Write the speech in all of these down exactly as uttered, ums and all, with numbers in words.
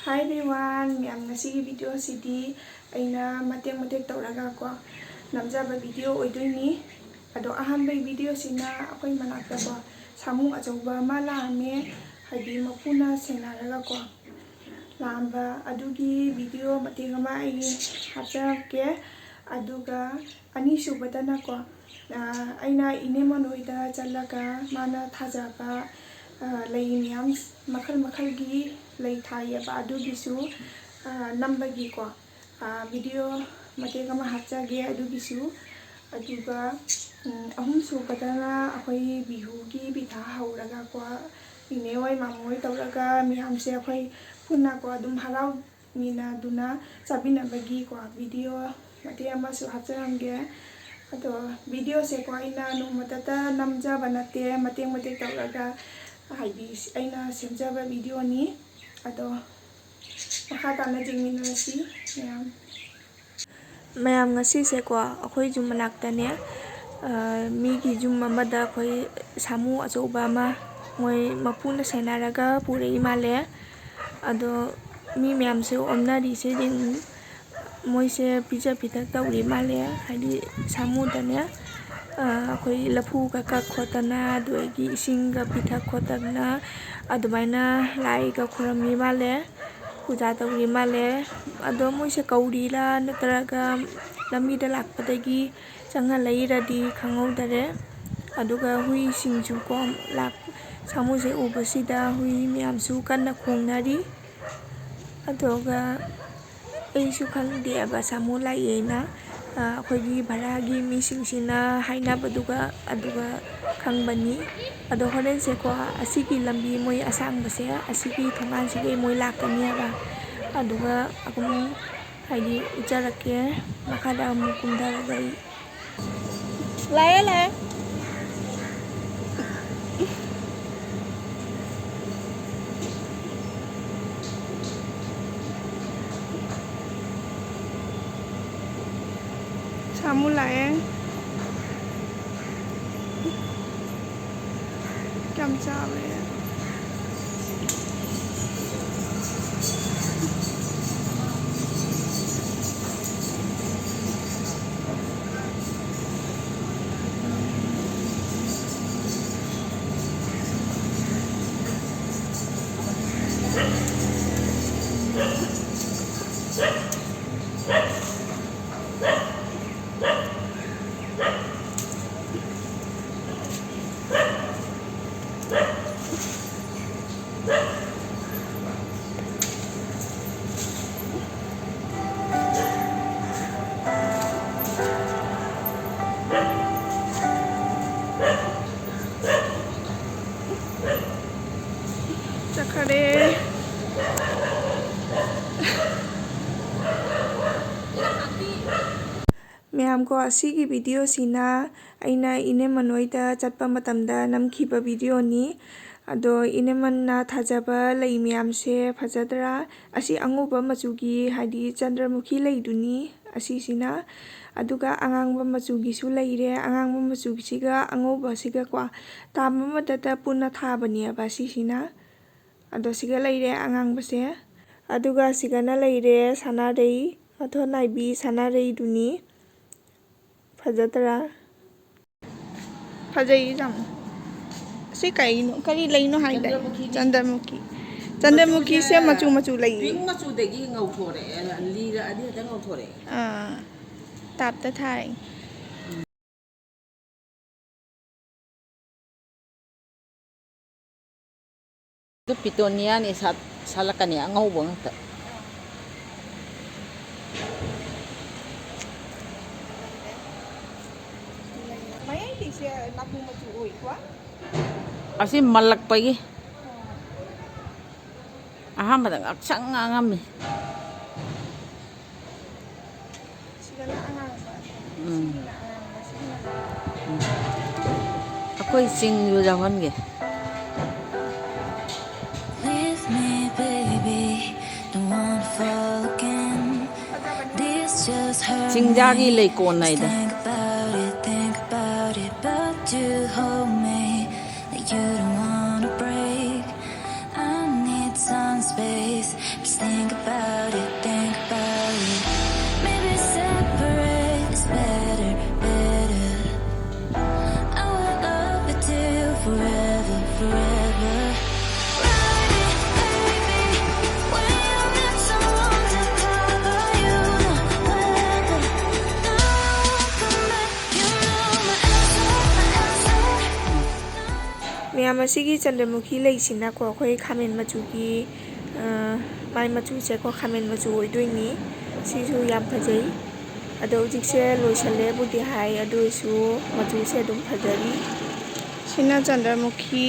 Hi everyone, ꯃꯌꯥꯝ, ꯉꯁꯤꯒꯤ video ꯁꯤꯗꯤ ꯑꯩꯅ ꯃꯇꯦꯛ ꯃꯇꯦꯛ ꯇꯧꯔꯒ ꯀꯣ ꯅꯝꯖꯕ video ꯑꯣꯏꯗꯣꯏꯅꯤ꯫ ꯑꯗꯣ ꯑꯍꯥꯟꯕꯒꯤ video ꯁꯤꯅ ꯑꯩꯈꯣꯏ ꯃꯅꯥꯛꯇ ꯀꯣ ꯁꯥꯃꯨ ꯑꯆꯧꯕ ꯑꯃ ꯂꯥꯛꯑꯝꯃꯦ, ꯍꯥꯏꯗꯤ ꯃꯄꯨꯅ ꯁꯦꯟꯅꯔꯒ ꯀꯣ ꯂꯥꯛꯑꯝꯕ ꯑꯗꯨꯒꯤ video ꯃꯇꯦꯛ ꯑꯃ ꯑꯩ ꯍꯥꯞꯆꯔꯛꯀꯦ꯫ ꯑꯗꯨꯒ ꯑꯅꯤꯁꯨꯕꯗꯅꯀꯣ, ꯑ, ꯑꯩꯅ ꯏꯅꯦ ꯃꯅꯣꯏꯗ ꯆꯠꯂꯒ ꯃꯥꯅ ꯊꯥꯖꯕ, ꯑ, ꯂꯩ ꯃꯌꯥꯝ, ꯃꯈꯜ ꯃꯈꯜꯒꯤ ꯂꯩ ꯊꯥꯏꯌꯦꯕ, ꯑꯗꯨꯒꯤꯁꯨ, ꯑ, ꯅꯝꯕꯒꯤꯀꯣ, ꯑ, video ꯃꯇꯦꯛ ꯑꯃ ꯍꯥꯞꯆꯒꯦ ꯑꯗꯨꯒꯤꯁꯨ꯫ ꯑꯗꯨꯒ, ꯎꯝ, ꯑꯍꯨꯝꯁꯨꯕꯗꯅ ꯑꯩꯈꯣꯏ ꯕꯤꯍꯨꯒꯤ ꯄꯤꯊꯥ ꯍꯧꯔꯒꯀꯣ, ꯏꯅꯦ ꯍꯣꯏ, ꯃꯥꯃꯣ ꯍꯣꯏ ꯇꯧꯔꯒ ꯃꯌꯥꯝꯁꯦ ꯑꯩꯈꯣꯏ ꯄꯨꯟꯅꯀꯣ ꯑꯗꯨꯝ ꯍꯔꯥꯎ ꯃꯤꯅ ꯑꯗꯨꯅ ꯆꯥꯃꯤꯟꯅꯕꯒꯤꯀꯣ video ꯃꯇꯦꯛ ꯑꯃꯁꯨ ꯍꯥꯞꯆꯔꯝꯒꯦ꯫ ꯑꯗꯣ video ꯁꯦꯀꯣ ꯑꯩꯅ ꯅꯣꯡꯃꯇꯇ ꯅꯝꯖꯕ ꯅꯠꯇꯦ, ꯃꯇꯦꯛ ꯃꯇꯦꯛ ꯇꯧꯔꯒ, ꯍꯥꯏꯗꯤ, ꯑꯩꯅ ꯁꯦꯝꯖꯕ video ꯅꯤ꯫ ꯑꯗꯣ ꯃꯈꯥ ꯇꯥꯅ ꯌꯦꯡꯃꯤꯟꯅꯔꯁꯤ ꯃꯌꯥꯝ꯫ ꯃꯌꯥꯝ, ꯉꯁꯤꯁꯦꯀꯣ ꯑꯩꯈꯣꯏ ꯌꯨꯝ ꯃꯅꯥꯛꯇꯅꯦ, ꯑ, ꯃꯤꯒꯤ ꯌꯨꯝ ꯑꯃꯗ ꯑꯩꯈꯣꯏ ꯁꯥꯃꯨ ꯑꯆꯧꯕ ꯑꯃ ꯃꯣꯏ ꯃꯄꯨꯅ ꯁꯦꯟꯅꯔꯒ ꯄꯨꯔꯛꯏ ꯃꯥꯜꯂꯦ꯫ ꯑꯗꯣ ꯃꯤ ꯃꯌꯥꯝꯁꯦ ꯑꯣꯝꯅꯔꯤꯁꯦ ꯌꯦꯡꯉꯨ꯫ ꯃꯣꯏꯁꯦ ꯄꯤꯖ ꯄꯤꯊꯛ ꯇꯧꯔꯤ ꯃꯥꯜꯂꯦ꯫ ꯍꯥꯏꯗꯤ ꯁꯥꯃꯨꯗꯅꯦ, ꯑ, ꯑꯩꯈꯣꯏ ꯂꯐꯨꯒ ꯀꯛ ꯈꯣꯠꯇꯅ, ꯑꯗꯨꯗꯒꯤ ꯏꯁꯤꯡꯒ ꯄꯤꯊꯛ ꯈꯣꯠꯇꯅ ꯑꯗꯨꯃꯥꯏꯅ ꯂꯥꯏꯒ ꯈꯨꯔꯝꯃꯤ ꯃꯥꯜꯂꯦ, ꯄꯨꯖꯥ ꯇꯧꯔꯤ ꯃꯥꯜꯂꯦ꯫ ꯑꯗꯣ ꯃꯣꯏꯁꯦ ꯀꯧꯔꯤꯔꯥ ꯅꯠꯇ꯭ꯔꯒ ꯂꯝꯕꯤꯗ ꯂꯥꯛꯄꯗꯒꯤ ꯆꯪꯍꯜꯂꯛꯏꯔꯗꯤ ꯈꯪꯍꯧꯗꯔꯦ꯫ ꯑꯗꯨꯒ ꯍꯨꯏꯁꯤꯡꯁꯨꯀꯣ ꯂꯥꯛ-, ꯁꯥꯃꯨꯁꯦ ꯎꯕꯁꯤꯗ ꯍꯨꯏ ꯃꯌꯥꯝꯁꯨ ꯀꯟꯅ ꯈꯣꯡꯅꯔꯤ꯫ ꯑꯗꯨꯒ ꯑꯩꯁꯨ ꯈꯪꯗꯦꯕ ꯁꯥꯃꯨ ꯂꯥꯛꯑꯦꯅ, ꯑ, ꯑꯩꯈꯣꯏꯒꯤ ꯚꯔꯥꯒꯤ ꯃꯤꯁꯤꯡꯁꯤꯅ ꯍꯥꯏꯅꯕꯗꯨꯒ ꯑꯗꯨꯒ ꯈꯪꯕꯅꯤ꯫ ꯑꯗꯣ ꯍꯣꯔꯦꯟꯁꯦꯀꯣ ꯑꯁꯤꯒꯤ ꯂꯝꯕꯤ ꯃꯣꯏ ꯑꯁꯥꯡꯕꯁꯦ ꯑꯁꯤꯒꯤ ꯊꯣꯡꯒꯥꯟꯁꯤꯗꯒꯤ ꯃꯣꯏ ꯂꯥꯛꯀꯅꯤ ꯍꯥꯏꯕ꯫ ꯑꯗꯨꯒ ꯑꯗꯨꯝ ꯍꯥꯏꯗꯤ ꯎꯠꯆꯔꯛꯀꯦ꯫ ꯃꯈꯥꯗ ꯑꯃꯨꯛ ꯀꯨꯝꯊꯔꯒ ꯑꯩ ꯂꯥꯛꯑꯦ, ꯂꯥꯛꯑꯦ꯫ ꯁꯥꯃꯨ ꯂꯥꯛꯑꯦ꯫ ꯀꯌꯥꯝ ꯆꯥꯎꯔꯦ꯫ ꯌꯥꯝꯀꯣ, ꯑꯁꯤꯒꯤ ꯚꯤꯗꯤꯑꯣꯁꯤꯅ ꯑꯩꯅ ꯏꯅꯦꯃꯟ ꯍꯣꯏꯗ ꯆꯠꯄ ꯃꯇꯝꯗ ꯅꯝꯈꯤꯕ ꯚꯤꯗꯤꯑꯣꯅꯤ꯫ ꯑꯗꯣ ꯏꯅꯦꯃꯟꯅ ꯊꯥꯖꯕ ꯂꯩ ꯃꯌꯥꯝꯁꯦ ꯐꯖꯗ꯭ꯔꯥ? ꯑꯁꯤ ꯑꯉꯧꯕ ꯃꯆꯨꯒꯤ, ꯍꯥꯏꯗꯤ ꯆꯟꯗ꯭ꯔꯃꯨꯈꯤ ꯂꯩꯗꯨꯅꯤ ꯑꯁꯤꯁꯤꯅ꯫ ꯑꯗꯨꯒ ꯑꯉꯥꯡꯕ ꯃꯆꯨꯒꯤꯁꯨ ꯂꯩꯔꯦ꯫ ꯑꯉꯥꯡꯕ ꯃꯆꯨꯒꯤꯁꯤꯒ ꯑꯉꯧꯕꯁꯤꯒꯀꯣ ꯇꯥꯝ ꯑꯃꯗꯇ ꯄꯨꯟꯅ ꯊꯥꯕꯅꯦꯕ ꯁꯤꯁꯤꯅ꯫ ꯑꯗꯣ ꯁꯤꯒ ꯂꯩꯔꯦ ꯑꯉꯥꯡꯕꯁꯦ꯫ ꯑꯗꯨꯒ ꯁꯤꯒꯅ ꯂꯩꯔꯦ ꯁꯅꯥꯔꯩ, ꯃꯊꯣꯟ ꯅꯥꯏꯕꯤ ꯁꯅꯥꯔꯩꯗꯨꯅꯤ꯫ ꯐꯖꯗ꯭ꯔꯥ? ꯐꯖꯩ ꯌꯥꯝ꯫ ꯁꯤ ꯀꯩꯅꯣ, ꯀꯔꯤ ꯂꯩꯅꯣ ꯍꯥꯏꯗꯥꯏ? ꯆꯟꯗ꯭ꯔꯃꯨꯈꯤꯅꯤ꯫ ꯆꯟꯗ꯭ꯔꯃꯨꯈꯤ꯫ ꯆꯟꯗ꯭ꯔꯃꯨꯈꯤꯁꯦ ꯃꯆꯨꯁꯦ ꯃꯆꯨ ꯃꯆꯨ ꯂꯩꯌꯦ꯫ ꯄꯤꯡ ꯃꯆꯨꯗꯒꯤ ꯉꯧꯊꯣꯔꯛꯑꯦ, ꯂꯤꯔꯛꯑꯗꯤ ꯍꯦꯛꯇ ꯉꯧꯊꯣꯔꯛꯑꯦ꯫ ꯑꯥ, ꯇꯥꯞꯇ ꯊꯥꯏ꯫ ꯑꯗꯨ ꯄꯤꯇꯣꯅꯤꯌꯥꯅꯤ ꯁꯥꯠ-, ꯁꯥꯠꯂꯛꯀꯅꯤ, ꯑꯉꯧꯕ ꯉꯥꯛꯇ꯫ ꯃꯌꯥꯏꯒꯤꯁꯦ ꯅꯥꯄꯨ ꯃꯆꯨ ꯑꯣꯏꯀꯣ? ꯑꯁꯤ ꯃꯜꯂꯛꯄꯒꯤ꯫ ꯑꯍꯥꯟꯕꯗ ꯉꯥꯛꯁꯪ ꯉꯥꯡꯉꯝꯃꯤ꯫ ꯁꯤꯗꯅ ꯑꯉꯥꯡꯕ, ꯎꯝ꯫ ꯁꯤꯒꯤꯅ ꯑꯉꯥꯡꯕ, ꯁꯤꯒꯤꯅ ꯑꯉꯥꯡꯕ꯫ ꯎꯝ꯫ ꯑꯩꯈꯣꯏ ꯆꯤꯡꯗꯨ ꯌꯥꯎꯍꯟꯒꯦ꯫ Leave me, baby, don't wanna fall again. This just hurt ꯆꯤꯡꯖꯥꯒꯤ me. ꯂꯩꯀꯣꯟ ꯍꯥꯏꯗꯣ꯫ Just think about it, think about it, but you hold me like you don't wanna break. I need some space. Just think about it, think about it. Maybe separate is better, better. I would love it till forever, forever. Ride it, baby. When you need someone to talk, but you know better. No, I won't come back. You know my answer, my answer. ꯃꯌꯥꯝ, ꯑꯁꯤꯒꯤ ꯆꯟꯗ꯭ꯔꯃꯨꯈꯤ ꯂꯩꯁꯤꯅꯀꯣ, ꯑꯩꯈꯣꯏ ꯈꯥꯃꯦꯟ ꯃꯆꯨꯒꯤ, ꯑ, ꯃꯥꯏ ꯃꯆꯨꯁꯦꯀꯣ, ꯈꯥꯃꯦꯟ ꯃꯆꯨ ꯑꯣꯏꯗꯣꯏꯅꯤ꯫ ꯁꯤꯁꯨ ꯌꯥꯝ ꯐꯖꯩ꯫ ꯑꯗꯣ ꯍꯧꯖꯤꯛꯁꯦ ꯂꯣꯏꯁꯜꯂꯦꯕꯨꯗꯤ ꯍꯥꯏ, ꯑꯗꯨ ꯑꯣꯏꯔꯁꯨ ꯃꯆꯨꯁꯦ ꯑꯗꯨꯝ ꯐꯖꯔꯤ꯫ ꯁꯤꯅ ꯆꯟꯗ꯭ꯔꯃꯨꯈꯤ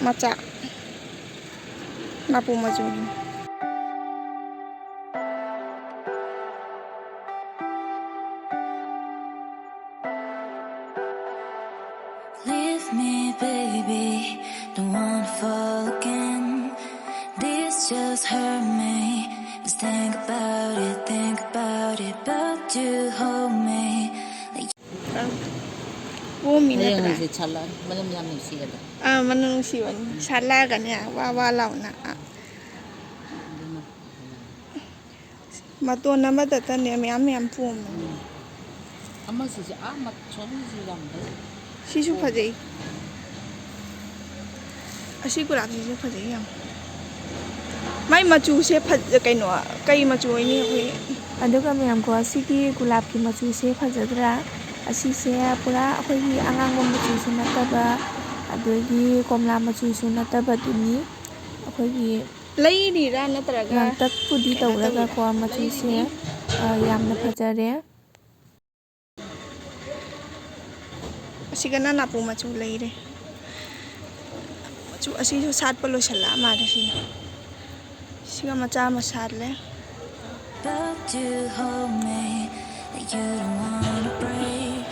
ꯃꯆꯥ, ꯃꯥꯄꯨ ꯃꯆꯨꯒꯤ꯫ me. Just think about it, think about it, but you hold me. ꯄꯣꯝꯃꯤ ꯍꯌꯦꯡ ꯅꯠꯇ꯭ꯔꯥ? ꯍꯪꯆꯤꯠ ꯁꯥꯠꯂꯛꯑꯅꯤ꯫ ꯃꯅꯝ ꯌꯥꯝ ꯅꯨꯡꯁꯤꯌꯦꯕ꯫ ꯑꯥ, ꯃꯅꯝ ꯅꯨꯡꯁꯤꯕꯅꯤ꯫ ꯁꯥꯠꯂꯛꯑꯒꯅꯦ, ꯋꯥ ꯋꯥ ꯂꯥꯎꯅ꯫ ꯑꯥ꯫ ꯑꯗꯨꯅ ꯃꯇꯣꯟ ꯑꯃꯗꯇꯅꯦ ꯃꯌꯥꯝ ꯃꯌꯥꯝ ꯄꯣꯝꯕꯅꯤ꯫ ꯎꯝ꯫ ꯑꯃꯁꯤꯁꯨ ꯑꯥ ꯃ-, ꯁꯣꯝꯒꯤꯁꯤ ꯌꯥꯝ ꯐꯩ꯫ ꯁꯤꯁꯨ ꯐꯖꯩ꯫ ꯑꯁꯤ ꯒꯨꯂꯥꯞꯁꯤꯁꯨ ꯐꯖꯩ ꯌꯥꯝ꯫ ꯃꯥꯏ ꯃꯆꯨꯁꯦ ꯐꯖ-, ꯀꯩꯅꯣ, ꯀꯩ ꯃꯆꯨ ꯑꯣꯏꯅꯤ ꯑꯩꯈꯣꯏ? ꯑꯗꯨꯒ ꯃꯌꯥꯝꯀꯣ, ꯑꯁꯤꯒꯤ ꯒꯨꯂꯥꯞꯀꯤ ꯃꯆꯨꯁꯦ ꯐꯖꯗ꯭ꯔꯥ? ꯑꯁꯤꯁꯦ ꯄꯨꯔꯥ ꯑꯩꯈꯣꯏꯒꯤ ꯑꯉꯥꯡꯕ ꯃꯆꯨꯁꯨ ꯅꯠꯇꯕ, ꯑꯗꯒꯤ ꯀꯣꯝꯂꯥ ꯃꯆꯨꯁꯨ ꯅꯠꯇꯕꯗꯨꯅꯤ꯫ ꯑꯩꯈꯣꯏꯒꯤ ꯂꯩꯔꯤꯔꯥ ꯅꯠꯇ꯭ꯔꯒ ꯉꯥꯡꯇꯛꯄꯨꯗꯤ ꯀꯩꯅꯣ ꯇꯧꯔꯤꯔꯣ? ꯇꯧꯔꯒꯀꯣ, ꯃꯆꯨꯁꯦ, ꯂꯩꯔꯤꯅꯤ꯫ ꯑ, ꯌꯥꯝꯅ ꯐꯖꯔꯦ꯫ ꯑꯁꯤꯒꯅ ꯅꯥꯄꯨ ꯃꯆꯨ ꯂꯩꯔꯦ꯫ ꯃꯆꯨ ꯑꯁꯤꯁꯨ ꯁꯥꯠꯄ ꯂꯣꯏꯁꯤꯜꯂꯛꯑ ꯃꯥꯜꯂꯦ ꯁꯤꯅ꯫ ꯁꯤꯒ ꯃꯆꯥ ꯑꯃ ꯁꯥꯠꯂꯦ꯫ But you hold me like you don't wanna break.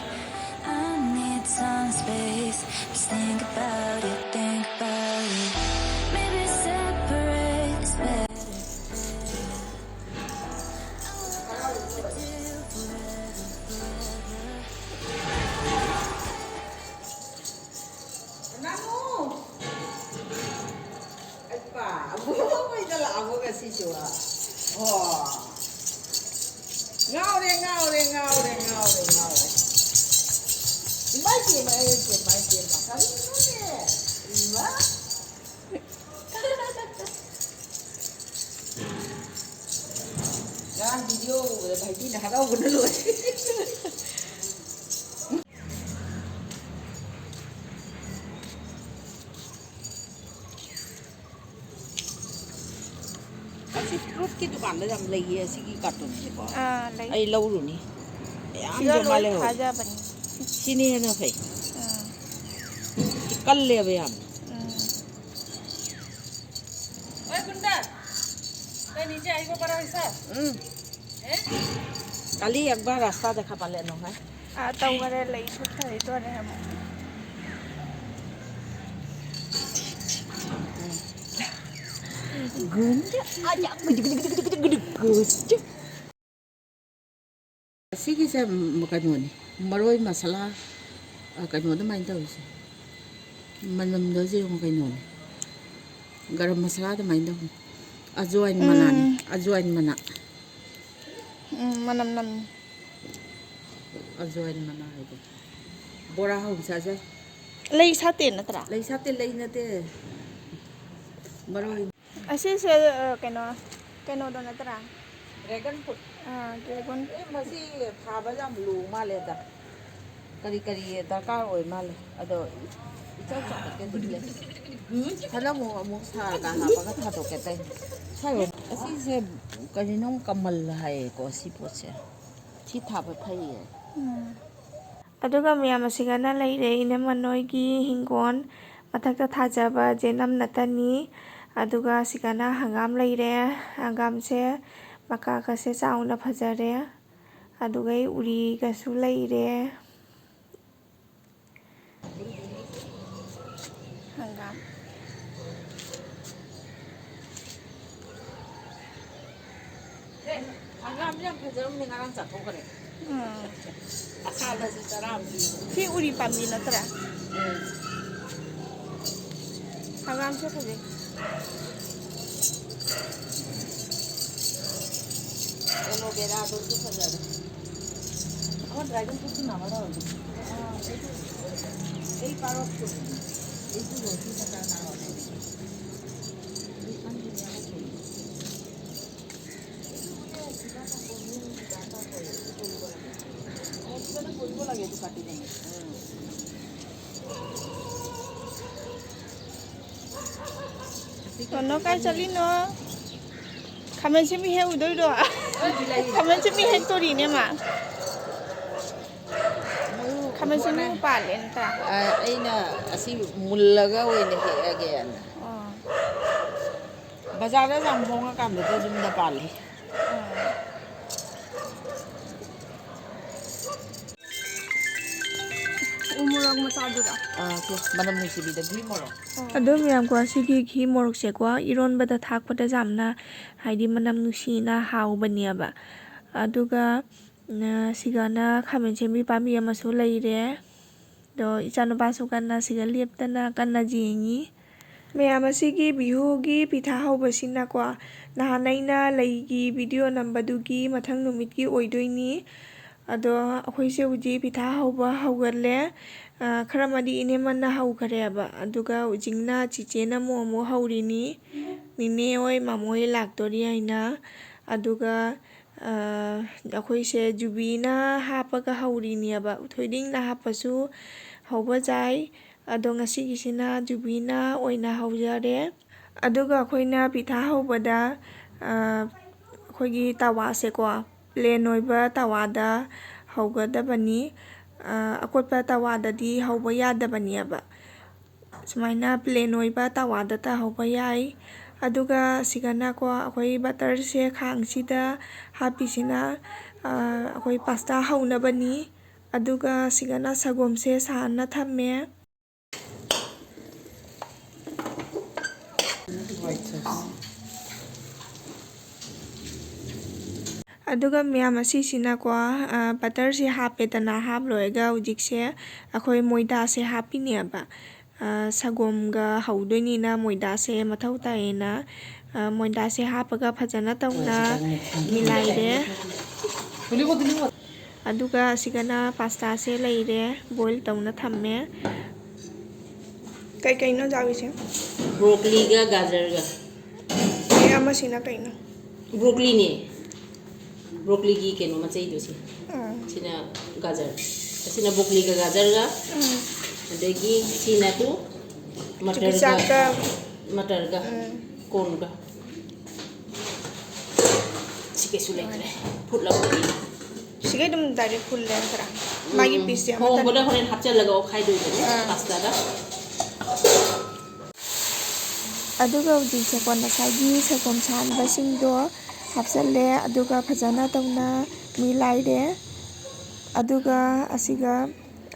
I need some space. Just think about it, think about it. Maybe separate is better. ꯅꯥꯅꯨ! ꯑꯩ ꯄꯥ, ꯑꯕꯣꯛ ꯍꯣꯏꯗ ꯂꯥꯛꯑꯕꯣ ꯉꯁꯤꯁꯨ? ꯑꯣ꯫ ꯉꯥꯎꯔꯦ, ꯉꯥꯎꯔꯦ, ꯉꯥꯎꯔꯦ, ꯉꯥꯎꯔꯦ, ꯉꯥꯎꯔꯦ꯫ ꯏꯃꯥꯏ ꯄꯦꯝꯃ, ꯑꯩ ꯄꯦꯝꯃ, ꯏꯃꯥꯏ ꯄꯦꯝꯃ, ꯀꯔꯤꯅꯣꯅꯦ? ꯏꯃꯥ! ꯉꯔꯥꯡ video ꯎꯕꯗ ꯚꯥꯏꯇꯤꯅ ꯍꯔꯥꯎꯕꯅ ꯂꯣꯏꯔꯦ꯫ ꯑꯁꯤ fruitꯀꯤ ꯗꯨꯀꯥꯟꯗ ꯌꯥꯝ ꯂꯩꯌꯦ, ꯑꯁꯤꯒꯤ cartonꯁꯦꯀꯣ꯫ ꯑꯥ, ꯂꯩ꯫ ꯑꯩ ꯂꯧꯔꯨꯅꯤ꯫ ꯃꯌꯥꯝ ꯁꯤꯗ ꯌꯣꯝꯃ ꯂꯣꯏ ꯂꯩꯍꯧꯋꯦ꯫ ꯊꯥꯖꯕꯅꯤ꯫ ꯁꯤꯅ ꯍꯦꯟꯅ ꯐꯩ꯫ ꯑꯥ꯫ ꯁꯤ ꯀꯜꯂꯦꯕ ꯌꯥꯝ꯫ ꯎꯝ꯫ ओए गुंडा, तो नीचे आई को पड़ा है सर? हम्म। हैं? काली एक बार रास्ता देखा पा लेनो है। ꯑꯥ, ꯇꯧꯈꯔꯦ, ꯂꯩ ꯁꯨꯠꯈꯔꯦ, ꯇꯣꯔꯦ ꯑꯃꯨꯛ꯫ ꯁꯤꯒꯤꯁꯦ, ꯎꯝ, ꯀꯩꯅꯣꯅꯤ, ꯃꯔꯣꯏ ꯃꯁꯥꯂꯥ, ꯑ, ꯀꯩꯅꯣ ꯑꯗꯨꯃꯥꯏꯅ ꯇꯧꯔꯤꯁꯦ꯫ ꯃꯅꯝꯗꯣ ꯌꯦꯡꯉꯣ, ꯀꯩꯅꯣꯅꯦ, ꯒꯔꯝ ꯃꯁꯥꯂꯥ ꯑꯗꯨꯃꯥꯏꯅ ꯇꯧꯕꯅꯤ꯫ ꯑꯖꯋꯥꯏꯟ ꯃꯅꯥꯅꯤ, ꯎꯝ꯫ ꯑꯖꯋꯥꯏꯟ ꯃꯅꯥ꯫ ꯎꯝ, ꯃꯅꯝ ꯅꯝꯃꯤ꯫ ꯑꯖꯋꯥꯏꯟ ꯃꯅꯥ ꯍꯥꯏꯗꯣ꯫ ꯕꯣꯔꯥ ꯍꯧ ꯆꯥꯖꯩ꯫ ꯂꯩ ꯁꯥꯠꯇꯦ ꯅꯠꯇ꯭ꯔꯥ? ꯂꯩ ꯁꯥꯠꯇꯦ, ꯂꯩ ꯅꯠꯇꯦ꯫ ꯃꯔꯣꯏ꯫ ꯑꯁꯤꯁꯦ, ꯑ, ꯀꯩꯅꯣ, ꯀꯩꯅꯣꯗꯣ ꯅꯠꯇ꯭ꯔꯥ? Dragon fruit꯫ ꯑꯥ, dragon꯫ ꯑꯦ, ꯃꯁꯤ ꯊꯥꯕ ꯌꯥꯝ ꯂꯨ ꯃꯥꯜꯂꯦꯗ꯫ ꯀꯔꯤ ꯀꯔꯤ ꯗꯔꯀꯥꯔ ꯑꯣꯏ ꯃꯥꯜꯂꯦ꯫ ꯑꯗꯣ ꯏꯆꯥꯎ ꯆꯥꯎꯈꯠꯀꯦ ꯑꯗꯨꯝ ꯂꯩ꯫ ꯍꯟꯗꯛ ꯑꯃꯨꯛ, ꯑꯃꯨꯛ ꯁꯥꯔꯒ ꯍꯥꯞꯄꯒ ꯊꯥꯗꯣꯛꯀꯦ ꯇꯧꯅꯤ꯫ ꯁ꯭ꯋꯥꯏ ꯑꯁꯤꯁꯦ ꯀꯔꯤꯅꯣ ꯀꯃꯜ ꯍꯥꯏꯌꯦꯀꯣ ꯁꯤ ꯄꯣꯠꯁꯦ꯫ ꯁꯤ ꯊꯥꯕ ꯐꯩꯌꯦ꯫ ꯎꯝ꯫ ꯑꯗꯨꯒ ꯃꯌꯥꯝ ꯑꯁꯤꯒꯅ ꯂꯩꯔꯦ ꯏꯅꯝꯃ ꯅꯣꯏꯒꯤ ꯍꯤꯡꯒꯣꯜ ꯃꯊꯛꯇ ꯊꯥꯖꯕ ꯖꯦꯅꯝ ꯅꯠꯇꯅꯤ꯫ ꯑꯗꯨꯒ ꯁꯤꯒꯅ ꯍꯪꯒꯥꯝ ꯂꯩꯔꯦ꯫ ꯍꯪꯒꯥꯝꯁꯦ ꯃꯀꯥꯒꯁꯦ ꯆꯥꯎꯅ ꯐꯖꯔꯦ꯫ ꯑꯗꯨꯒ ꯎꯔꯤꯒꯁꯨ ꯂꯩꯔꯦ꯫ ꯍꯪꯒꯥꯝ꯫ ꯑꯦ, ꯍꯪꯒꯥꯝ ꯌꯥꯝ ꯐꯖꯔꯝꯅꯦ, ꯉꯔꯥꯡ ꯆꯥꯊꯣꯛꯈ꯭ꯔꯦ꯫ ꯎꯝ꯫ ꯑꯁꯥꯕꯁꯤ ꯆꯔꯥ ꯑꯃ ꯄꯤ꯫ ꯁꯤ ꯎꯔꯤ ꯄꯥꯝꯕꯤ ꯅꯠꯇ꯭ꯔꯥ? ꯎꯝ꯫ ꯍꯪꯒꯥꯝꯁꯦ ꯐꯖꯩ꯫ ꯑꯦꯂꯣ ꯚꯦꯔꯥꯗꯨꯁꯨ ꯐꯖꯔꯦ꯫ ꯑꯃ dragon fruit ꯇꯨ ꯅꯥꯕ ꯇꯧꯔꯗꯤ꯫ ꯑꯥ, ꯑꯩꯁꯨ, ꯑꯩ parrot ꯇꯨ, ꯑꯩꯁꯨ ꯔꯣꯁꯤ ꯗꯔꯀꯥꯔ ꯇꯥꯔꯕꯅꯦ꯫ ꯑꯩ ꯈꯪꯗꯦꯅꯦ, ꯑꯃ ꯊꯣꯛꯏ꯫ ꯀꯩꯅꯣ, ꯀꯥꯏ ꯆꯠꯂꯤꯅꯣ? ꯈꯥꯃꯦꯟ ꯁꯤꯟꯕꯤ ꯍꯦꯛ ꯎꯗꯣꯏꯗꯣ? ꯈꯥꯃꯦꯟ ꯁꯤꯟꯕꯤ ꯍꯦꯛ ꯇꯣꯔꯤꯅꯦ, ꯃꯥ꯫ ꯈꯥꯃꯦꯟ ꯁꯤꯟꯕꯤ ꯄꯥꯜꯂꯦ, ꯅꯠꯇ꯭ꯔꯥ? ꯑ, ꯑꯩꯅ ꯑꯁꯤ ꯃꯨꯜꯂꯒ ꯑꯣꯏꯅ ꯍꯦꯛꯑꯒꯦꯅ꯫ ꯑꯣ꯫ ꯕꯖꯥꯔꯗ ꯌꯥꯝ ꯍꯣꯡꯉꯀꯥꯟꯗꯨꯗ ꯌꯨꯝꯗ ꯄꯥꯜꯂꯤ꯫ ꯑꯣ꯫ ꯎ ꯃꯣꯔꯣꯛ ꯃꯆꯥꯗꯨꯔꯣ? ꯑꯥ, ꯁꯦ, ꯃꯅꯝ ꯅꯨꯡꯁꯤꯕꯤꯗ ꯘꯤ ꯃꯣꯔꯣꯛ꯫ ꯑꯗꯣ ꯃꯌꯥꯝꯀꯣ, ꯁꯤꯒꯤ ꯘꯤ ꯃꯣꯔꯣꯛꯁꯦꯀꯣ, ꯏꯔꯣꯟꯕꯗ ꯊꯥꯛꯄꯗ ꯌꯥꯝꯅ, ꯍꯥꯏꯗꯤ, ꯃꯅꯝ ꯅꯨꯡꯁꯤꯅ ꯍꯥꯎꯕꯅꯦꯕ꯫ ꯑꯗꯨꯒ, ꯑ, ꯁꯤꯒꯅ ꯈꯥꯃꯦꯟ ꯑꯁꯤꯟꯕꯤ ꯄꯥꯝꯕꯤ ꯑꯃꯁꯨ ꯂꯩꯔꯦ꯫ ꯑꯗꯣ ꯏꯆꯥꯅꯨꯄꯥꯁꯨ ꯀꯟꯅ ꯁꯤꯒ ꯂꯦꯞꯇꯅ ꯀꯟꯅ ꯌꯦꯡꯉꯤ꯫ ꯃꯌꯥꯝ ꯑꯁꯤꯒꯤ ꯕꯤꯍꯨꯒꯤ ꯐꯤꯊꯥ ꯍꯧꯕꯁꯤꯅꯀꯣ, ꯅꯍꯥꯟ ꯑꯩꯅ ꯂꯩꯒꯤ video ꯅꯝꯕꯗꯨꯒꯤ ꯃꯊꯪ ꯅꯨꯃꯤꯠꯀꯤ ꯑꯣꯏꯗꯣꯏꯅꯤ꯫ ꯑꯗꯣ ꯑꯩꯈꯣꯏꯁꯦ ꯍꯧꯖꯤꯛ ꯐꯤꯊꯥ ꯍꯧꯕ ꯍꯧꯒꯠꯂꯦ꯫ ꯑ, ꯈꯔ ꯑꯃꯗꯤ ꯏꯅꯦꯃꯅ ꯍꯧꯈ꯭ꯔꯦꯕ꯫ ꯑꯗꯨꯒ ꯍꯧꯖꯤꯛꯅ ꯆꯤꯆꯦꯅ ꯑꯃꯨꯛ ꯑꯃꯨꯛ ꯍꯧꯔꯤꯅꯤ꯫ ꯅꯤꯅꯦ ꯍꯣꯏ, ꯃꯥꯃꯣ ꯍꯣꯏ ꯂꯥꯛꯇꯣꯔꯤ ꯍꯥꯏꯅ꯫ ꯑꯗꯨꯒ, ꯑ, ꯑꯩꯈꯣꯏꯁꯦ ꯖꯨꯕꯤꯅ ꯍꯥꯞꯄꯒ ꯍꯧꯔꯤꯅꯦꯕ꯫ ꯊꯣꯏꯗꯤꯡꯅ ꯍꯥꯞꯄꯁꯨ ꯍꯧꯕ ꯌꯥꯏ꯫ ꯑꯗꯣ ꯉꯁꯤꯒꯤꯁꯤꯅ ꯖꯨꯕꯤꯅ ꯑꯣꯏꯅ ꯍꯧꯖꯔꯦ꯫ ꯑꯗꯨꯒ ꯑꯩꯈꯣꯏꯅ ꯐꯤꯊꯥ ꯍꯧꯕꯗ, ꯑ, ꯑꯩꯈꯣꯏꯒꯤ ꯇꯋꯥꯁꯦꯀꯣ, plain ꯑꯣꯏꯕ ꯇꯋꯥꯗ ꯍꯧꯒꯗꯕꯅꯤ꯫ ꯑ, ꯑꯀꯣꯠꯄ ꯇꯋꯥꯗꯗꯤ ꯍꯧꯕ ꯌꯥꯗꯕꯅꯦꯕ꯫ ꯁꯨꯃꯥꯏꯅ plain ꯑꯣꯏꯕ ꯇꯋꯥꯗꯇ ꯍꯧꯕ ꯌꯥꯏ꯫ ꯑꯗꯨꯒ ꯁꯤꯒꯅꯀꯣ, ꯑꯩꯈꯣꯏ butterꯁꯦ ꯈꯥꯡꯁꯤꯗ ꯍꯥꯞꯄꯤꯁꯤꯅ, ꯑ, ꯑꯩꯈꯣꯏ pasta ꯍꯧꯅꯕꯅꯤ꯫ ꯑꯗꯨꯒ ꯁꯤꯒꯅ ꯁꯒꯣꯝꯁꯦ ꯁꯥꯍꯟꯅ ꯊꯝꯃꯦ꯫ ꯑꯗꯨꯒ ꯃꯌꯥꯝ ꯑꯁꯤꯁꯤꯅꯀꯣ, ꯑ, butterꯁꯦ ꯍꯥꯞꯄꯦꯗꯅ, ꯍꯥꯞ ꯂꯣꯏꯔꯒ ꯍꯧꯖꯤꯛꯁꯦ ꯑꯩꯈꯣꯏ ꯃꯣꯏꯗꯥꯁꯦ ꯍꯥꯞꯄꯤꯅꯦꯕ꯫ ꯑ, ꯁꯒꯣꯝꯒ ꯍꯧꯗꯣꯏꯅꯤꯅ ꯃꯣꯏꯗꯥꯁꯦ ꯃꯊꯧ ꯇꯥꯏꯌꯦꯅ, ꯑ, ꯃꯣꯏꯗꯥꯁꯦ ꯍꯥꯞꯄꯒ ꯐꯖꯅ ꯇꯧꯅ ꯃꯤꯂꯥꯏꯔꯦ꯫ ꯑꯗꯨꯒ ꯑꯁꯤꯒꯅ pastaꯁꯦ ꯂꯩꯔꯦ, boil ꯇꯧꯅ ꯊꯝꯃꯦ꯫ ꯀꯩꯀꯩꯅꯣ ꯌꯥꯎꯔꯤꯁꯦ? Broccoliꯒ ꯒꯥꯖꯔꯒ꯫ ꯑꯦ, ꯑꯃꯁꯤꯅ ꯀꯩꯅꯣ? Broccoliꯅꯦ꯫ Broccoliꯒꯤ ꯀꯩꯅꯣ ꯃꯆꯩꯗꯣ ꯁꯤ꯫ ꯑꯥ꯫ ꯁꯤꯅ ꯒꯥꯖꯔ꯫ ꯑꯁꯤꯅ broccoliꯒ ꯒꯥꯖꯔꯒ꯫ ꯎꯝ꯫ ꯑꯗꯒꯤ ꯁꯤꯅ ꯇꯨ ꯆꯥꯛꯀ꯫ ꯃꯇꯔꯒ ꯎꯝ꯫ ꯀꯣꯔꯟꯒ꯫ ꯁꯤ ꯀꯩꯁꯨ ꯂꯩꯇ꯭ꯔꯦ꯫ ꯐꯨꯠꯂꯕꯗꯤ꯫ ꯁꯤꯒꯩ ꯑꯗꯨꯝ direct ꯐꯨꯜꯂꯦ ꯈꯔ꯫ ꯃꯥꯒꯤ pieceꯁꯦ ꯑꯃꯇꯪ꯫ ꯍꯣꯡꯕꯗ ꯍꯣꯔꯦꯟ ꯍꯥꯞꯆꯜꯂꯒ ꯑꯣꯠꯈꯥꯏꯗꯣꯏꯕꯅꯦ ꯑꯥ꯫ pastaꯗ꯫ ꯑꯗꯨꯒ ꯍꯧꯖꯤꯛꯁꯦꯀꯣ, ꯉꯁꯥꯏꯒꯤ ꯁꯪꯒꯣꯝ ꯁꯥꯍꯟꯕꯁꯤꯡꯗꯣ ꯍꯥꯞꯆꯜꯂꯦ꯫ ꯑꯗꯨꯒ ꯐꯖꯅ ꯇꯧꯅ ꯃꯤꯂꯥꯏꯔꯦ꯫ ꯑꯗꯨꯒ ꯑꯁꯤꯒ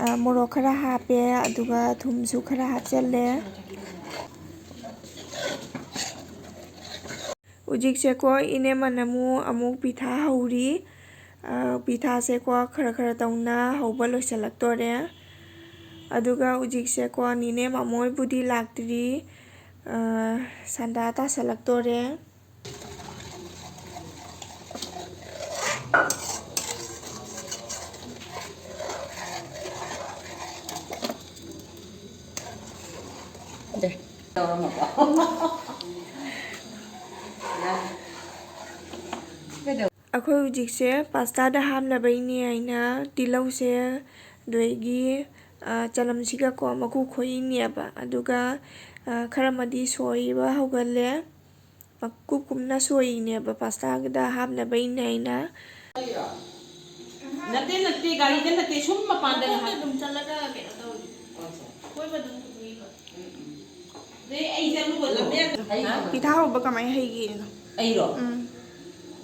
ꯑ, ꯃꯣꯔꯣꯛ ꯈꯔ ꯍꯥꯞꯄꯦ, ꯑꯗꯨꯒ ꯊꯨꯝꯁꯨ ꯈꯔ ꯍꯥꯞꯆꯜꯂꯦ꯫ ꯍꯧꯖꯤꯛꯁꯦꯀꯣ, ꯏꯅꯦꯃꯅ ꯑꯃꯨꯛ, ꯑꯃꯨꯛ ꯄꯤꯊꯥ ꯍꯧꯔꯤ꯫ ꯑ, ꯄꯤꯊꯥꯁꯦꯀꯣ, ꯈꯔ ꯈꯔ ꯇꯧꯅ ꯍꯧꯕ ꯂꯣꯏꯁꯤꯜꯂꯛꯇꯣꯔꯦ꯫ ꯑꯗꯨꯒ ꯍꯧꯖꯤꯛꯁꯦꯀꯣ, ꯅꯤꯅꯦ ꯃꯃꯣꯏꯕꯨꯗꯤ ꯂꯥꯛꯇ꯭ꯔꯤ꯫ ꯑ, ꯁꯟꯗꯥ ꯇꯥꯁꯜꯂꯛꯇꯣꯔꯦ꯫ ꯑꯩꯈꯣꯏ ꯍꯧꯖꯤꯛꯁꯦ ꯄꯥꯁꯇꯥꯗ ꯍꯥꯞꯅꯕꯩꯅꯦ ꯍꯥꯏꯅ ꯇꯤꯜꯍꯧꯁꯦ, ꯑꯗꯒꯤ, ꯑ, ꯆꯅꯝꯁꯤꯒꯀꯣ ꯃꯀꯨ ꯈꯣꯛꯏꯅꯦꯕ꯫ ꯑꯗꯨꯒ, ꯑ, ꯈꯔ ꯑꯃꯗꯤ ꯁꯣꯏꯕ ꯍꯧꯒꯜꯂꯦ꯫ ꯃꯀꯨꯞ ꯀꯨꯞꯅ ꯁꯣꯏꯔꯤꯅꯦꯕ ꯄꯥꯁꯇꯥꯒꯤꯗ ꯍꯥꯞꯅꯕ ꯏꯟꯅ ꯏꯟꯅ꯫ ꯅꯠꯇꯦ, ꯅꯠꯇꯦ, ꯒꯥꯔꯤꯗ ꯅꯠꯇꯦ, ꯁꯨꯝ ꯃꯄꯥꯟꯗ ꯉꯥꯏꯍꯥꯛ꯫ ꯑꯗꯨꯝ ꯆꯠꯂꯒ ꯀꯩꯅꯣ ꯇꯧꯔꯤ꯫ ꯍꯣꯏ, ꯁꯦ꯫ ꯀꯣꯏꯕ ꯑꯗꯨꯝ ꯄꯨꯊꯣꯛꯏꯕ꯫ ꯎꯝ, ꯎꯝ꯫ ꯑꯗꯩ ꯑꯩꯁꯦ ꯑꯗꯨꯒ ꯂꯝꯕꯦꯜ-, ꯍꯥ? ꯄꯤꯊꯥ ꯍꯧꯕ ꯀꯃꯥꯏꯅ ꯍꯩꯒꯦꯅꯣ? ꯑꯩꯔꯣ? ꯎꯝ꯫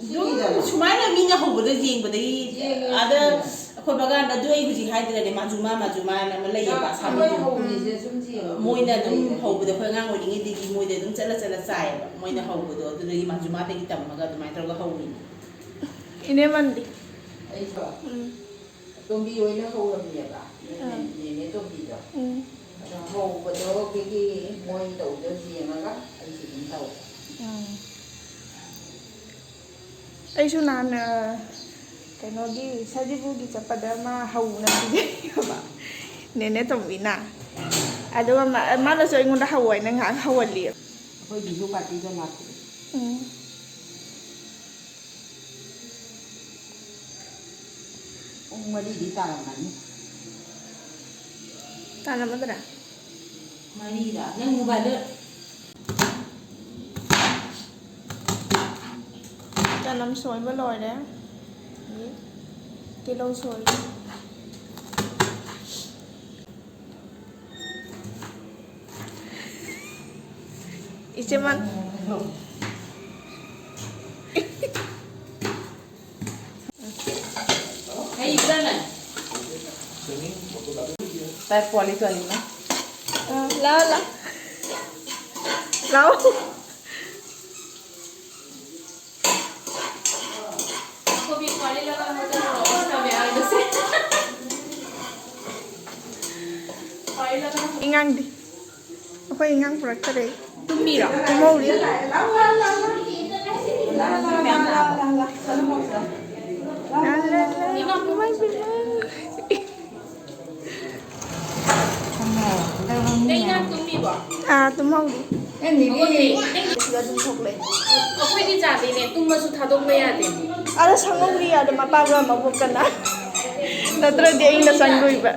ꯑꯗꯨꯝ ꯁꯨꯃꯥꯏꯅ ꯃꯤꯅ ꯍꯧꯕꯗ ꯌꯦꯡꯕꯗꯒꯤ ꯌꯦꯡꯉꯦ, ꯑꯗ ꯌꯦꯡꯉꯦ꯫ ꯑꯩꯈꯣꯏ ꯕꯒꯥꯟꯗ ꯑꯗꯨ ꯑꯩ ꯍꯧꯖꯤꯛ ꯍꯥꯏꯗ꯭ꯔꯗꯤ ꯃꯥꯖꯨꯃꯥ, ꯃꯥꯖꯨꯃꯥ ꯍꯥꯏꯅ ꯑꯃ ꯂꯩꯌꯦꯕ, ꯑꯩꯈꯣꯏ ꯑꯁꯥꯕꯤꯗꯣ꯫ ꯍꯧꯔꯤꯁꯦ ꯁꯨꯝ ꯌꯦꯡꯉꯣ꯫ ꯃꯣꯏꯅ ꯑꯗꯨꯝ ꯍꯧꯕꯗ ꯑꯩꯈꯣꯏ ꯑꯉꯥꯡ ꯑꯣꯏꯔꯤꯉꯩꯗꯒꯤ ꯃꯣꯏꯗ ꯑꯗꯨꯝ ꯆꯠꯂ ꯆꯠꯂ ꯆꯥꯏꯌꯦꯕ꯫ ꯃꯣꯏꯅ ꯎꯝ꯫ ꯍꯧꯕꯗꯣ ꯑꯗꯨꯗꯒꯤ ꯃꯥꯖꯨꯃꯥꯗꯒꯤ ꯇꯝꯃꯒ ꯑꯗꯨꯃꯥꯏꯅ ꯇꯧꯔꯒ ꯍꯧꯔꯤꯅꯤ꯫ ꯏꯅꯦꯃꯟꯗꯤ? ꯑꯩꯁꯨ ꯎꯝ꯫ ꯑꯇꯣꯝꯕꯤ ꯍꯣꯏꯅ ꯍꯧꯔꯝꯃꯦꯕ꯫ ꯑꯥ꯫ ꯅꯦꯅꯦ ꯇꯣꯝꯕꯤꯗꯣ꯫ ꯎꯝ꯫ ꯑꯗꯣ ꯍꯧꯕꯗꯣ ꯑꯩꯈꯣꯏꯒꯤ ꯃꯣꯏ ꯇꯧꯕꯗꯣ ꯌꯦꯡꯉꯒ ꯑꯩꯁꯨ ꯑꯗꯨꯝ ꯇꯧꯋꯦ꯫ ꯎꯝ꯫ ꯑꯩꯁꯨ ꯅꯍꯥꯟ, ꯑ, ꯀꯩꯅꯣꯒꯤ ꯁꯖꯤꯕꯨꯒꯤ ꯆꯠꯄꯗ ꯃꯥ ꯍꯧꯅ ꯄꯤꯖꯩꯌꯦꯕ, ꯅꯦꯅꯦ ꯇꯣꯝꯕꯤꯅ꯫ ꯑꯗꯨꯒ ꯃꯥ-, ꯃꯥꯅꯁꯨ ꯑꯩꯉꯣꯟꯗ ꯍꯧ ꯍꯥꯏꯅ ꯉꯥꯏꯍꯥꯛ ꯍꯧꯍꯜꯂꯤ꯫ ꯑꯩꯈꯣꯏ ꯕꯤꯖꯨ ꯄꯥꯔꯇꯤꯗ ꯂꯥꯛꯄꯗꯣ꯫ ꯎꯝ꯫ ꯄꯨꯡ ꯃꯔꯤꯗꯤ ꯇꯥꯔꯝꯃꯅꯤ꯫ ꯇꯥꯔꯝꯃꯗ꯭ꯔꯥ? ꯃꯔꯤꯔꯥ? ꯅꯪ ꯃꯣꯕꯥꯏꯜꯗ ꯆꯅꯝ ꯁꯣꯏꯕ ꯂꯣꯏꯔꯦ꯫ ꯑꯗꯒꯤ ꯇꯤꯜꯍꯧ ꯁꯣꯏꯔꯤ꯫ ꯏꯆꯦꯃꯟ꯫ ꯍꯩꯕ꯭ꯔꯥ ꯅꯪ? ꯇꯥꯏ ꯄꯣꯂꯤ ꯇꯣꯅꯤꯅ꯫ ꯂꯥꯎ, ꯂꯥꯎ꯫ ꯂꯥꯎ꯫ ꯀꯣꯕꯤ ꯄꯣꯂꯤ ꯂꯒꯥ ꯃꯨꯖꯦ ꯔꯣꯁ ꯀꯥ ꯃꯌꯥꯝ ꯗꯨꯁꯦ꯫ ꯄꯣꯂꯤ ꯂꯒꯥ꯫ ꯏꯉꯥꯡꯗꯤ꯫ ꯑꯩꯈꯣꯏ ꯏꯉꯥꯡ ꯄꯨꯔꯛꯇꯔꯦ꯫ ꯇꯨꯝꯃꯤꯔꯣ? ꯇꯨꯝꯍꯧꯔꯤ꯫ ꯂꯥ, ꯂꯥ, ꯂꯥ, ꯂꯥ, ꯂꯥ, ꯂꯥ, ꯂꯥ, ꯂꯥ, ꯂꯥ, ꯂꯥ꯫ ꯏꯃꯥ, ꯏꯃꯥ꯫ ꯅꯪ ꯏꯉꯥꯡ ꯇꯨꯝꯃꯤꯕꯣ? ꯑꯥ, ꯇꯨꯝꯍꯧꯔꯤ꯫ ꯑꯩꯈꯣꯏꯗꯤ ꯌꯥꯗꯦꯅꯦ, ꯇꯨꯝꯃꯁꯨ ꯊꯥꯗꯣꯛꯄ ꯌꯥꯗꯦꯅꯦ꯫ ꯑꯗ ꯁꯪꯍꯧꯔꯤ ꯑꯗ ꯃꯄꯥꯒ ꯃꯕꯣꯛꯀꯅ꯫ ꯅꯠꯇ꯭ꯔꯗꯤ ꯑꯩꯅ ꯆꯪꯗꯣꯏꯕ꯫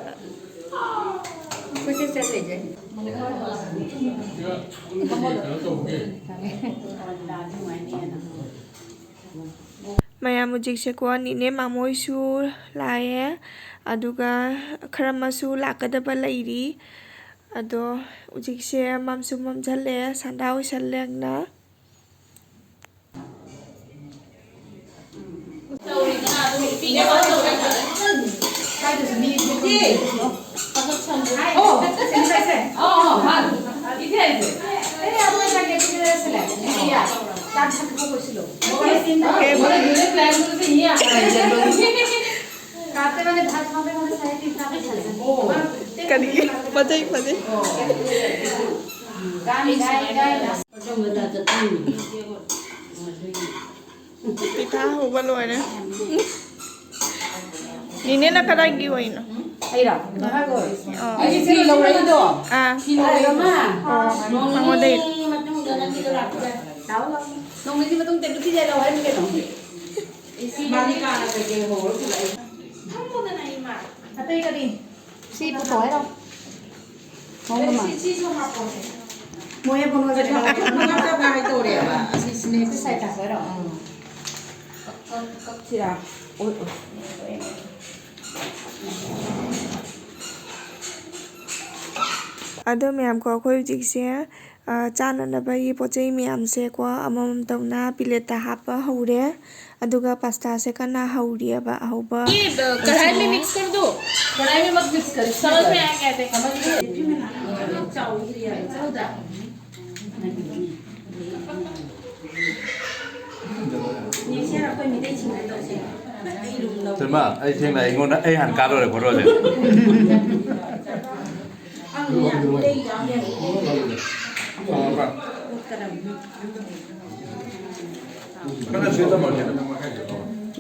ꯀꯣꯏꯆꯠ ꯆꯠꯂꯤꯁꯦ꯫ ꯃꯌꯥꯝ ꯍꯧꯖꯤꯛꯁꯦꯀꯣ, ꯅꯤꯅꯦ ꯃꯥꯃꯣꯏꯁꯨ ꯂꯥꯛꯑꯦ, ꯑꯗꯨꯒ ꯈꯔ ꯑꯃꯁꯨ ꯂꯥꯛꯀꯗꯕ ꯂꯩꯔꯤ꯫ ꯑꯗꯣ ꯍꯧꯖꯤꯛꯁꯦ ꯃꯝꯁꯨ ꯃꯝꯁꯤꯜꯂꯛꯑꯦ, ꯁꯟꯗꯥ ꯑꯣꯏꯁꯜꯂꯦꯅ꯫ ꯀꯔꯤ? ꯐꯖꯩ, ꯐꯖꯩ꯫ ꯄꯤꯊꯥ ꯍꯧꯕ ꯂꯣꯏꯔꯦ꯫ ꯅꯤꯅꯦꯅ ꯀꯗꯥꯏꯒꯤ ꯑꯣꯏꯅꯣ? ꯑꯩꯔꯣ? ꯑꯥ꯫ ꯑꯩꯁꯦ ꯐꯤ ꯂꯧꯔꯛꯏꯗꯣ꯫ ꯑꯥ꯫ ꯐꯤ ꯂꯧꯔꯛꯏꯗꯣ꯫ ꯑꯣ, ꯃꯉꯣꯟꯗꯩ꯫ ꯅꯣꯡꯃꯒꯤ ꯃꯇꯨꯡ ꯇꯦꯛꯇ ꯄꯤꯖꯔꯛꯑꯣ ꯍꯥꯏꯔꯝꯃꯤ ꯀꯩꯅꯣ꯫ ꯃꯥꯗꯤ ꯀꯥꯅ ꯀꯩꯀꯩ ꯍꯧꯔ ꯄꯨꯔꯛꯏ? ꯑꯇꯩ ꯀꯔꯤ? ꯁꯤ ꯄꯨꯊꯣꯛ ꯍꯥꯏꯔꯣ? ꯃꯑꯣꯡ ꯑꯃ꯫ ꯁꯤ, ꯁꯤꯁꯨ ꯍꯥꯞꯄꯣ꯫ ꯃꯣꯏ ꯕꯣꯅꯣꯁꯦ ꯉꯥꯛꯇ ꯉꯥꯏ ꯇꯧꯔꯦꯕ꯫ ꯑꯁꯤꯁꯤꯅꯦ꯫ ꯁꯤ ꯁꯥꯏꯠ ꯇꯥꯁꯦ ꯍꯥꯏꯔꯣ? ꯎꯝ꯫ ꯀꯛ-, ꯀꯛ-, ꯀꯛꯁꯤꯔꯥ? ꯑꯣꯏ, ꯑꯣꯏ꯫ ꯑꯗꯣ ꯃꯌꯥꯝ ꯀꯣ, ꯑꯩꯈꯣꯏ ꯍꯧꯖꯤꯛꯁꯦ ꯑ, ꯆꯥꯅꯅꯕꯒꯤ ꯄꯣꯠ ꯆꯩ ꯃꯌꯥꯝꯁꯦꯀꯣ, ꯑꯃꯃꯝ ꯇꯧꯅ ꯄꯤꯂꯦꯠꯇ ꯍꯥꯞꯄ ꯍꯧꯔꯦ꯫ ꯑꯗꯨꯒ ꯄꯥꯁꯇꯥꯁꯦ ꯀꯟꯅ ꯍꯧꯔꯤꯑꯕ, ꯍꯧꯕ꯫ ये द-, कढ़ाई में मिक्स कर दो। कढ़ाई में मत मिक्स कर, समझ में आ गया, देखो। समझ में आ गया। ꯁꯤꯃ ꯑꯩ ꯊꯦꯡꯅ ꯑꯩꯉꯣꯟꯗ ꯑꯩ ꯍꯥꯟꯅ ꯀꯥꯗꯣꯔꯦ ꯐꯣꯇꯣꯁꯦ꯫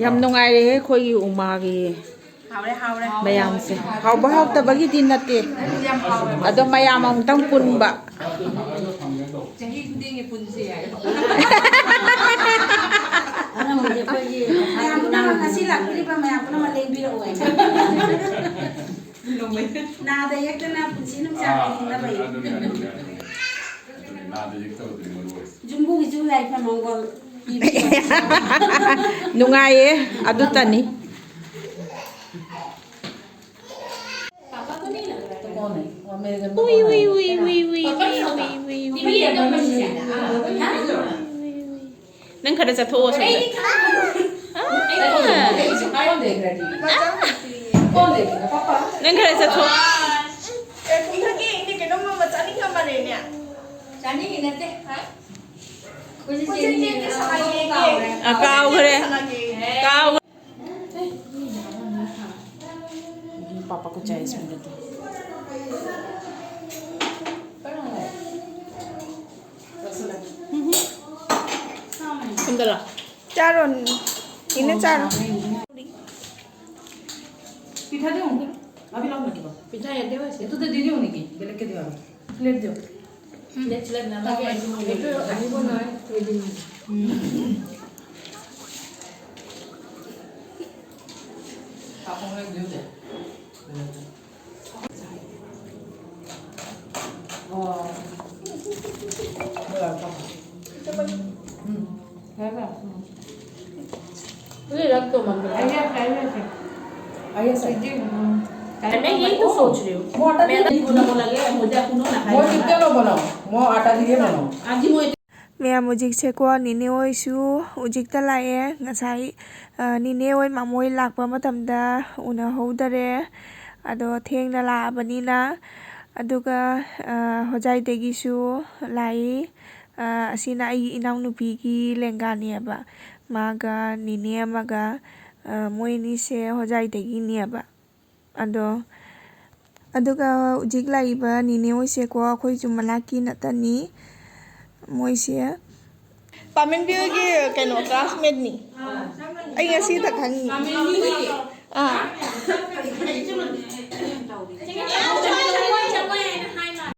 ꯌꯥꯝ ꯅꯨꯡꯉꯥꯏꯔꯦꯍꯦ ꯑꯩꯈꯣꯏꯒꯤ ꯎꯃꯥꯒꯤ ꯍꯥꯎꯔꯦ, ꯍꯥꯎꯔꯦ꯫ ꯃꯌꯥꯝꯁꯦ ꯍꯥꯎꯕ ꯍꯥꯎꯇꯕꯒꯤꯗꯤ ꯅꯠꯇꯦ, ꯑꯗꯨꯗꯤ ꯌꯥꯝ ꯍꯥꯎꯔꯦ꯫ ꯑꯗꯣ ꯃꯌꯥꯝ ꯑꯃꯨꯛꯇꯪ ꯄꯨꯟꯕ꯫ ꯆꯍꯤ ꯈꯨꯗꯤꯡꯒꯤ ꯄꯨꯟꯁꯤ ꯍꯥꯏ꯫ ꯃꯌꯥꯝ ꯄꯨꯝꯅꯃꯛ ꯉꯁꯤ ꯂꯥꯛꯄꯤꯔꯤꯕ ꯃꯌꯥꯝ ꯄꯨꯝꯅꯃꯛ ꯂꯦꯡꯕꯤꯔꯛꯑꯣ ꯍꯥꯏ꯫ ꯅꯥꯗ ꯌꯦꯛꯇꯅ ꯄꯨꯟꯁꯤ ꯅꯨꯡꯁꯥꯡꯅ ꯍꯤꯡꯅꯕ꯫ ꯑꯗꯨꯅꯦ, ꯑꯗꯨꯅꯦ, ꯑꯗꯨꯅꯦ꯫ ꯑꯗꯨꯅꯦ, ꯅꯥꯗ ꯌꯦꯛꯇꯕꯗꯨꯅꯤ ꯃꯔꯨ ꯑꯣꯏꯔꯤꯁꯦ꯫ ꯖꯨꯝꯕꯨꯒꯤꯁꯨ ꯌꯥꯏꯐ ꯃꯪꯒꯣꯜ ꯄꯤꯕꯤꯌꯣ꯫ ꯅꯨꯡꯉꯥꯏꯌꯦ, ꯑꯗꯨꯇꯅꯤ꯫ ꯎꯏ, ꯎꯏ, ꯎꯏ, ꯎꯏ, ꯎꯏ, ꯎꯏ, ꯎꯏ, ꯎꯏ, ꯎꯏ, ꯎꯏ, ꯎꯏ, ꯎꯏ, ꯎꯏ, ꯎꯏ, ꯎꯏ, ꯎꯏ, ꯎꯏ, ꯎꯏ꯫ ꯅꯪ ꯈꯔ ꯆꯠꯊꯣꯛꯑꯣ ꯑꯁꯣꯝꯗ꯫ ꯑꯥ꯫ ꯅꯪ ꯈꯔ ꯆꯠꯊꯣꯛ꯫ ꯑꯦ, ꯀꯨꯝꯊꯒꯦ, ꯏꯅꯦ, ꯀꯩꯅꯣꯝ ꯑꯃ ꯆꯥꯅꯤꯡꯉ ꯃꯥꯜꯂꯦꯅꯦ꯫ ꯆꯥꯅꯤꯡꯉꯤ ꯅꯠꯇꯦ꯫ ꯍꯥ? ꯑꯩꯈꯣꯏꯁꯦ ꯆꯦꯟꯒꯦ, ꯁꯥꯟꯅꯒꯦ꯫ ꯑ, ꯀꯥꯎꯈ꯭ꯔꯦ꯫ ꯁꯥꯟꯅꯒꯦ꯫ ꯀꯥꯎꯈ꯭ꯔꯦ꯫ पापा को चाय इसमें देते हैं। ꯁꯣꯝꯗ ꯂꯥꯎ꯫ ꯆꯥꯔꯣ, ꯏꯅꯦ, ꯆꯥꯔꯣ꯫ ꯄꯤꯊꯛꯑꯗꯤ ꯑꯃꯨꯛ ꯑꯕꯤ ꯂꯥꯎ ꯅꯠꯇ꯭ꯔꯣ? ꯄꯤꯊꯛꯑꯗꯤ ꯍꯣꯏ꯫ ꯑꯗꯨꯗ ꯗꯤꯗꯤ ꯑꯃꯨꯛ ꯅꯤꯒꯤ, ꯕꯦꯂꯦꯛꯀꯦꯗꯤ ꯌꯥꯔꯣꯏ꯫ ꯄ꯭ꯂꯦꯠꯇꯣ꯫ ꯄ꯭ꯂꯦꯠ ꯁꯤꯜꯂꯛꯅꯕ꯫ ꯑꯗꯨ ꯑꯅꯤꯕꯨ ꯅꯣꯏ ꯊꯣꯏꯗꯤꯅꯤ꯫ ꯎꯝ꯫ ꯄꯥꯛꯈꯣꯡ ꯂꯩꯕꯗꯤ ꯎꯗꯦ꯫ ꯕꯦꯂꯦꯛꯇꯣ꯫ ꯑꯣ꯫ ꯎꯝ꯫ ꯌꯥꯔꯕ? ꯎꯝ꯫ ꯑꯗꯨꯗꯤ ꯂꯥꯛꯇꯧ ꯃꯥꯟꯗ꯭ꯔꯣ? ꯑꯩ ꯌꯥꯈ꯭ꯔꯦ, ꯑꯩ ꯌꯥꯈ꯭ꯔꯦ꯫ ꯑꯩ ꯌꯥꯈ꯭ꯔꯦ꯫ ꯁꯤꯗꯤ, ꯎꯝ꯫ मैं यही तो सोच रही हूँ। मैं तो बोला, बोला गया, मुझे अपुनो ना खाए। মই কেতিয়াও নবনাওঁ, মই আটা দিয়ে বনাওঁ। আজি মই ꯃꯌꯥꯝ ꯍꯧꯖꯤꯛꯁꯦꯀꯣ, ꯅꯦꯅꯦ ꯍꯣꯏꯁꯨ ꯍꯧꯖꯤꯛꯇ ꯂꯥꯛꯑꯦ꯫ ꯉꯁꯥꯏ, ꯑ, ꯅꯦꯅꯦ ꯍꯣꯏ, ꯃꯥꯃꯣ ꯍꯣꯏ ꯂꯥꯛꯄ ꯃꯇꯝꯗ ꯎꯅꯍꯧꯗꯔꯦ꯫ ꯑꯗꯣ ꯊꯦꯡꯅ ꯂꯥꯛꯑꯕꯅꯤꯅ꯫ ꯑꯗꯨꯒ, ꯑ, ꯍꯣꯖꯥꯏꯗꯒꯤꯁꯨ ꯂꯥꯛꯏ꯫ ꯑ, ꯑꯁꯤꯅ ꯑꯩꯒꯤ ꯏꯅꯥꯎꯅꯨꯄꯤꯒꯤ ꯂꯦꯡꯒꯥꯅꯦꯕ꯫ ꯃꯥꯒ ꯅꯦꯅꯦ ꯑꯃꯒ, ꯑ, ꯃꯣꯏ ꯑꯅꯤꯁꯦ ꯍꯣꯖꯥꯏꯗꯒꯤꯅꯦꯕ꯫ ꯑꯗꯣ, ꯑꯗꯨꯒ ꯍꯧꯖꯤꯛ ꯂꯥꯛꯏꯕ ꯅꯦꯅꯦ ꯍꯣꯏꯁꯦꯀꯣ, ꯑꯩꯈꯣꯏꯁꯨ ꯃꯅꯥꯛꯀꯤ ꯅꯠꯇꯅꯤ꯫ ꯃꯣꯏꯁꯦ ꯄꯥꯃꯦꯟꯕꯤꯒꯤ ꯀꯩꯅꯣ, ꯀ꯭ꯂꯥꯁꯃꯦꯠꯅꯤ꯫ ꯑꯩ ꯉꯁꯤꯇ ꯈꯪꯉꯤ꯫ ꯑꯥ꯫